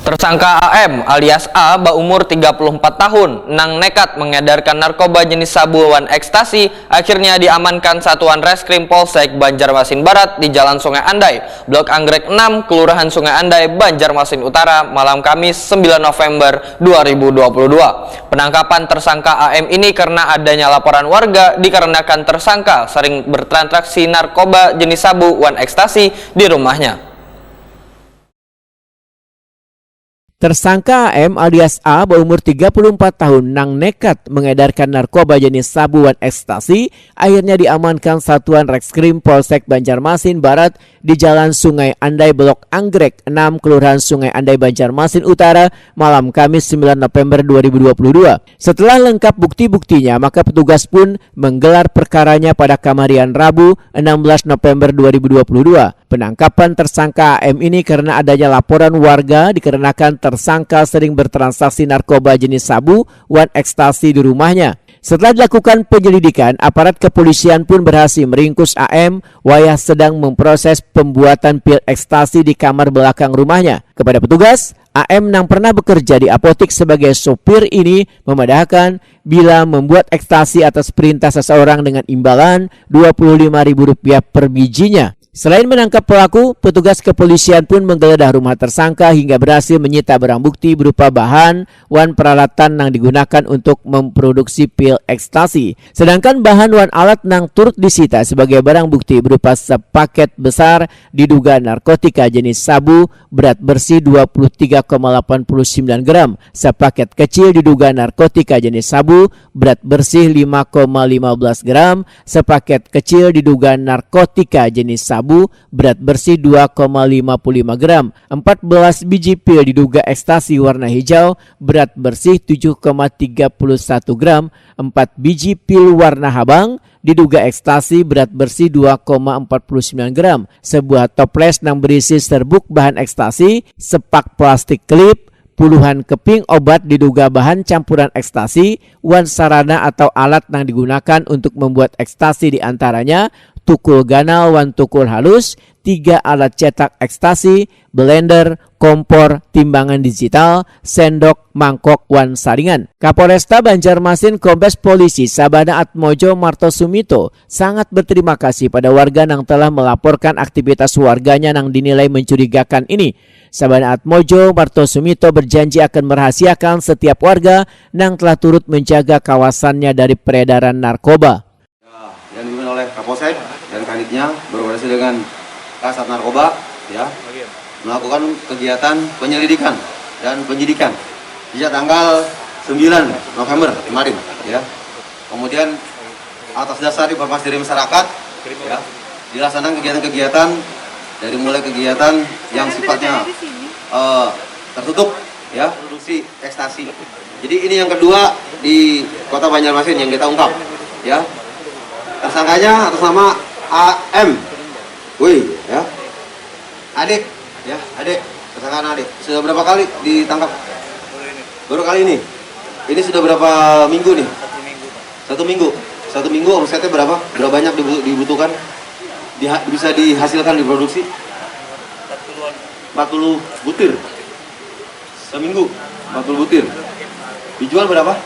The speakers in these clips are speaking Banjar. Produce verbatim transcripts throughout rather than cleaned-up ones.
Tersangka A M alias A baumur tiga puluh empat tahun nang nekat mengedarkan narkoba jenis sabu wan ekstasi akhirnya diamankan Satuan Reskrim Polsek Banjarmasin Barat di Jalan Sungai Andai, Blok Anggrek enam, Kelurahan Sungai Andai, Banjarmasin Utara, malam Kamis sembilan November dua ribu dua puluh dua. Penangkapan tersangka A M ini karena adanya laporan warga dikarenakan tersangka sering bertransaksi narkoba jenis sabu wan ekstasi di rumahnya. Tersangka A M alias A baumur tiga puluh empat tahun nang nekat mengedarkan narkoba jenis sabu wan ekstasi akhirnya diamankan Satuan Reskrim Polsek Banjarmasin Barat di Jalan Sungai Andai, Blok Anggrek enam, Kelurahan Sungai Andai, Banjarmasin Utara, malam Kamis sembilan November dua ribu dua puluh dua. Setelah lengkap bukti-buktinya, maka petugas pun menggelar perkaranya pada kamarian Rabu enam belas November dua ribu dua puluh dua. Penangkapan tersangka A M ini karena adanya laporan warga dikarenakan tersangka sering bertransaksi narkoba jenis sabu wan ekstasi di rumahnya. Setelah dilakukan penyelidikan, aparat kepolisian pun berhasil meringkus A M wayah sedang memproses pembuatan pil ekstasi di kamar belakang rumahnya. Kepada petugas, A M nang pernah bekerja di apotik sebagai sopir ini memadahkan bila membuat ekstasi atas perintah seseorang dengan imbalan dua puluh lima ribu rupiah per bijinya. Selain menangkap pelaku, petugas kepolisian pun menggeledah rumah tersangka hingga berhasil menyita barang bukti berupa bahan wan peralatan yang digunakan untuk memproduksi pil ekstasi. Sedangkan bahan wan alat yang turut disita sebagai barang bukti berupa sepaket besar diduga narkotika jenis sabu berat bersih dua puluh tiga koma delapan puluh sembilan gram, sepaket kecil diduga narkotika jenis sabu berat bersih lima koma lima belas gram, sepaket kecil diduga narkotika jenis sabu berat bersih dua koma lima puluh lima gram, empat belas biji pil diduga ekstasi warna hijau berat bersih tujuh koma tiga puluh satu gram, empat biji pil warna habang diduga ekstasi berat bersih dua koma empat puluh sembilan gram, sebuah toples yang berisi serbuk bahan ekstasi, sepak plastik klip, puluhan keping obat diduga bahan campuran ekstasi, wan sarana atau alat yang digunakan untuk membuat ekstasi, diantaranya tukul ganal wan tukul halus, tiga alat cetak ekstasi, blender, kompor, timbangan digital, sendok, mangkok, wan saringan. Kapolresta Banjarmasin Kombes Polisi Sabana Atmojo Marto Sumito sangat berterima kasih pada warga yang telah melaporkan aktivitas warganya yang dinilai mencurigakan ini. Sabana Atmojo Marto Sumito berjanji akan merahasiakan setiap warga yang telah turut menjaga kawasannya dari peredaran narkoba. Ya, yang dipimpin oleh Kapolsek dan Kanitnya berkoordinasi dengan Kasat Narkoba, ya, melakukan kegiatan penyelidikan dan penyidikan sejak tanggal sembilan November kemarin, ya. Kemudian atas dasar informasi dari masyarakat, ya, dilaksanakan kegiatan-kegiatan dari mulai kegiatan yang sifatnya eh, tertutup, ya, produksi ekstasi. Jadi ini yang kedua di Kota Banjarmasin yang kita ungkap, ya. Tersangkanya atas nama A M. Wih, ya. Adik, ya, adik. Tersangka adik. Sudah berapa kali ditangkap? Baru kali ini. Ini sudah berapa minggu nih? Satu minggu. Satu minggu omsetnya berapa? Berapa banyak dibu- dibutuhkan? Diha- bisa dihasilkan, diproduksi? Empat puluh butir. Seminggu empat puluh butir. Dijual berapa?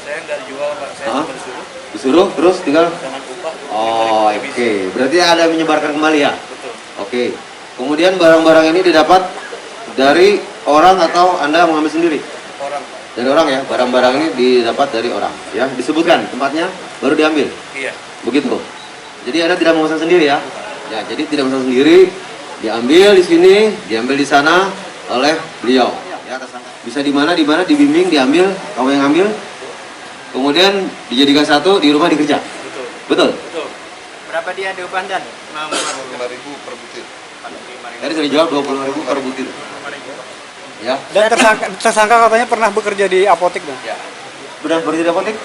Saya nggak jual, Pak. Saya Hah? Cuma disuruh. Disuruh, terus tinggal? Dengan upah, Bu. Oh, oke. Berarti ada menyebarkan kembali, ya? Betul. Oke. Kemudian barang-barang ini didapat dari orang atau Anda mengambil sendiri? Orang. Dari orang, ya, barang-barang ini didapat dari orang, ya. Disebutkan tempatnya, baru diambil? Iya. Begitu. Jadi Anda tidak memesan sendiri, ya? Ya, jadi tidak memesan sendiri, diambil di sini, diambil di sana oleh beliau. Ya, tersangka. Bisa di mana, di mana dibimbing, diambil, kamu yang ambil. Kemudian dijadikan satu, di rumah dikerja. Betul. Betul? Betul. Berapa dia diubah, Dan? Lima ribu per butir. Tadi sudah dijawab dua puluh lima ribu per butir. Ya. Dan tersangka, tersangka katanya pernah bekerja di apotek, Dan? Ya. Pernah bekerja di apotek?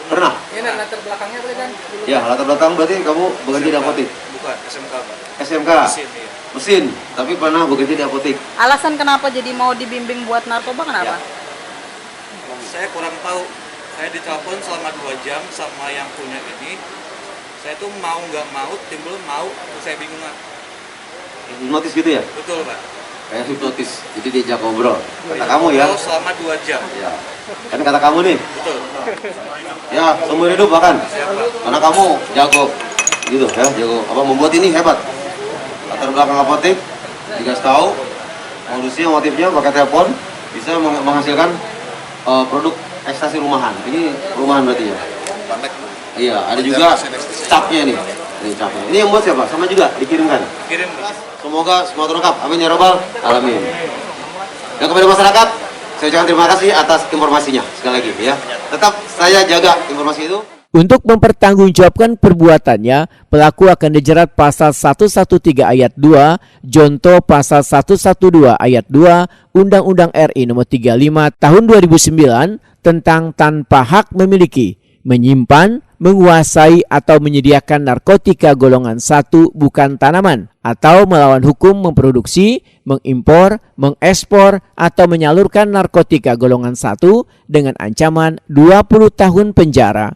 Pernah? Ini latar belakangnya boleh, Dan? Ya, latar belakang berarti kamu bekerja di apotek? Bukan, S M K, Pak. S M K? Mesin, iya. Mesin, tapi pernah bekerja di apotek. Alasan kenapa jadi mau dibimbing buat narkoba, kenapa? Ya. Saya kurang tahu. Saya ditelepon selama dua jam sama yang punya ini. Saya tuh mau nggak mau, timbul mau, terus saya bingung, Pak. Hipnotis gitu, ya? Betul, Pak. Kayak hipnotis, jadi diajak ngobrol. Kata kamu ya. Oh, selama dua jam. Ya. Kan kata kamu nih. Betul. Ya, seumur hidup bahkan. Karena kamu jago gitu ya, jago apa membuat ini hebat. Latar belakang apotek dikasih tahu, modusnya, motifnya pakai telepon bisa meng- menghasilkan eh, produk ekstasi rumahan. Ini rumahan berarti ya. Panek. Iya, ada juga capnya nih. Ini capnya. Ini yang buat siapa? Sama juga dikirimkan. Kirim, Bos. Semoga semua terungkap. Amin ya robbal alamin. Dan kepada masyarakat, saya ucapkan terima kasih atas informasinya sekali lagi ya. Tetap saya jaga informasi itu. Untuk mempertanggungjawabkan perbuatannya, pelaku akan dijerat pasal satu satu tiga ayat dua, jonto pasal satu satu dua ayat dua Undang-Undang R I Nomor tiga lima Tahun dua ribu sembilan tentang tanpa hak memiliki, menyimpan, menguasai atau menyediakan narkotika golongan satu bukan tanaman, atau melawan hukum memproduksi, mengimpor, mengekspor, atau menyalurkan narkotika golongan satu dengan ancaman dua puluh tahun penjara.